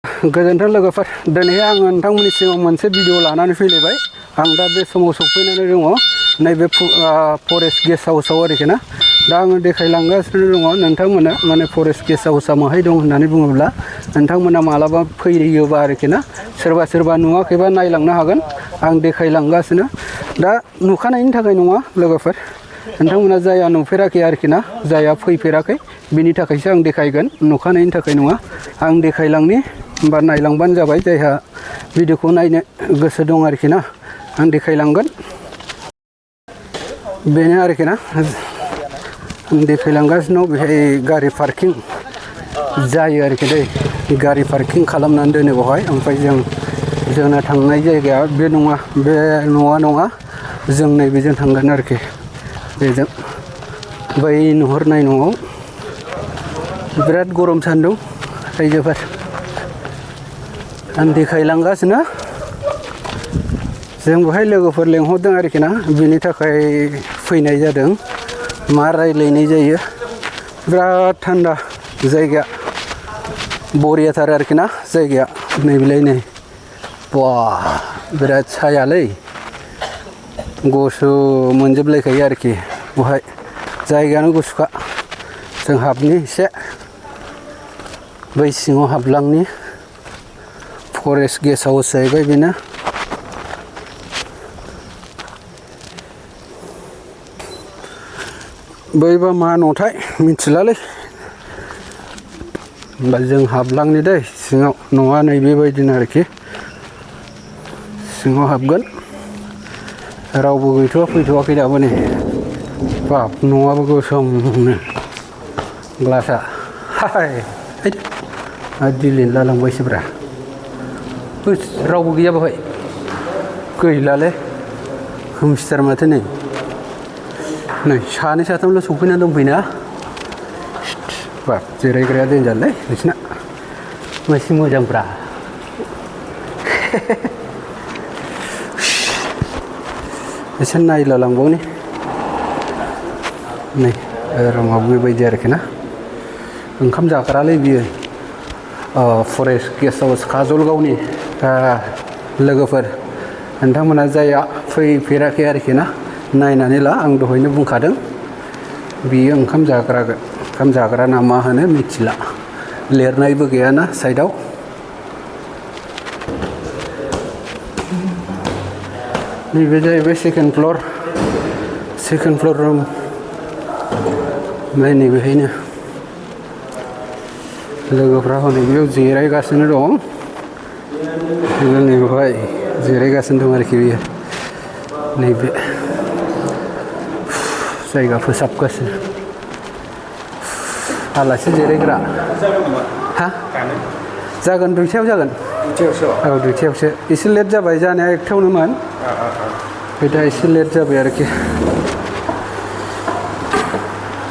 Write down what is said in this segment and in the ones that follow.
गोजोन्थों लोगोफोर दिनै आं नोंथांमोननि सिगाङाव मोनसे भिडिअ लानानै फैलायबाय आं दा बे समाव सफैनानै दङ नैबे फरेस्ट गेस्ट हाउसआव आरोखि ना दा आङो देखायलांगासिनो दङ नोंथांमोना माने फरेस्ट गेस्ट हाउसआ माहाय दं होननानै बुङोब्ला नोंथांमोना मालाबा फैयोबा आरोखि ना सोरबा नुवाखैबा नायलांनो हागोन आं देखायलांगासिनो दा नुखानायनि थाखाय नङा लोगोफोर नोंथांमोना जायहा नुफेराखै आरोखि ना जायहा फैफेराखै बिनि थाखायसो आं देखायगोन नुखानायनि थाखाय नङा आं देखायलांनि होमबा नायलांबानो जाबाय जायहा भिडिअखौ नायनो गोसो दं आरोखि ना आं देखायलांगोन बेनो आरोखि ना आं देखायलांगासिनो दं बेहाय गारि पार्किं जायो आरोखि दै गारि पार्किं खालामनानै दोनो बेवहाय ओमफ्राय जोंना थांनाय जायगाया बे नङा बे न'आ नङा जों नैबेजों थांगोन आरोखि बेजों बै नुहुरनाय न'आव बिराद गरम सान्दुं रायजोफोर आं देखायलांगासिनो जों बेहाय लोगोफोर लेंहरदों आरोखि ना बिनि थाखाय फैनाय जादों मा रायलायनाय जायो बिराद थान्दा जायगाया बरियाथार आरोखि ना जायगाया नैबेलाय नै बा बिराद सायालै गुसु मोनजोबलायखायो आरोखि बेहाय जायगायानो गुसुखा जों हाबनि एसे बै सिङाव हाबलांनि फरेस्ट गेस्ट हाउस जाहैबाय बेनो बैबा मा न'थाय मिथिलालै होमबा जों हाबलांनि दै सिङाव न'आ नैबेबायदिनो आरोखि सिङाव हाबगोन रावबो गैथ'वा फैथ'वाखै दाबो नै बाब न'आबो गोसोमनो ग्लासा हाय दिलिन लालांबायसोब्रा रावबो गैया बेवहाय गैलालै खोमसिथार माथो नै सानै साथामल' सफैना दंफैना बाब जिरायग्राया देन्जारलै नोंसिना एसे मोजांब्रा एसे नायला लांबावनि नै रुमाव बेबायदि आरोखि ना ओंखाम जाग्रालै बियो फरेस्ट गेस्ट हाउस काजलगावनि लोगोफोर नोंथांमोना जायहा फैफेराखै आरोखि ना नायनानै ला आं दहायनो बुंखादों बियो ओंखाम जाग्रा ना मा होनो मिथिला लिरनायबो गैयाना साइडआव नैबे जाहैबाय सेकेन्ड फ्लर रुम ओमफ्राय नैबेहायनो लोगोफ्रा हनै बेयाव जिरायगासिनो दं नैबेहाय जिरायगासिनो दं आरोखि बेयो नैबे जायगा फोसाबगासिनो आलासि जिरायग्रा हा जागोन दुइथायाव जागोन औ दुइथायावसो एसे लेट जाबाय जानाया एकथायावनोमोन ओमफ्राय दा एसे लेट जाबाय आरोखि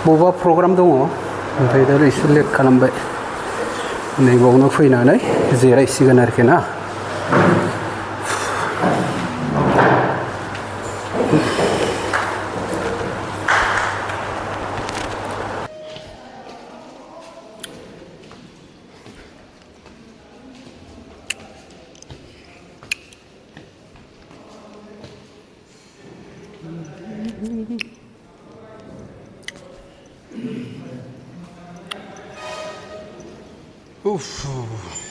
बबेबा प्रग्राम दङ ओमफ्राय दा एसे लेट खालामबाय नैबावनो फैनानै जिरायसिगोन आरोखि ना Uff.